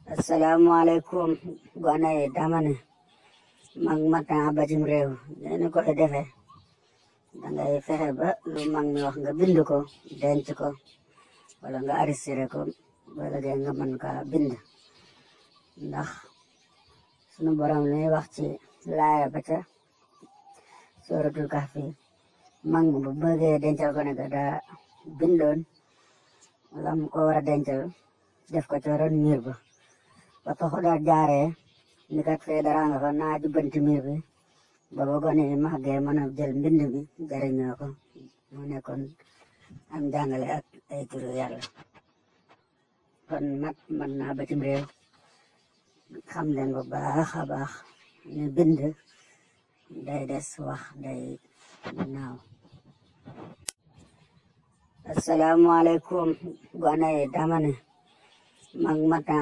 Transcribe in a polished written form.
Assalamualaikum gone yi dama ne mag matan abajim réew ni koy defee dangay fexe ba lu mag mi wax nga bind ko denc ko wala nga arrêté ko wala nga mën ka bind ndax sunu borom lay wax ci laaya ba ca suratul kahfi mag bu bëggee dencal ko ne daa bindoon wala mu ko war a dencal def ko ca ron miir ba taxu daal jaaree ni kat fee dara nga fa naa jubbanti miir bi ba gone yi màggee mën a jël mbind mi jariñoo ko mu nekkoon am jàngale ak ay turu yàlla kon mag mën naa bacim réew xam leen bu baax a baax ni bind day des wax day naaw. Assalamualaikum gone yi dama ne mag matan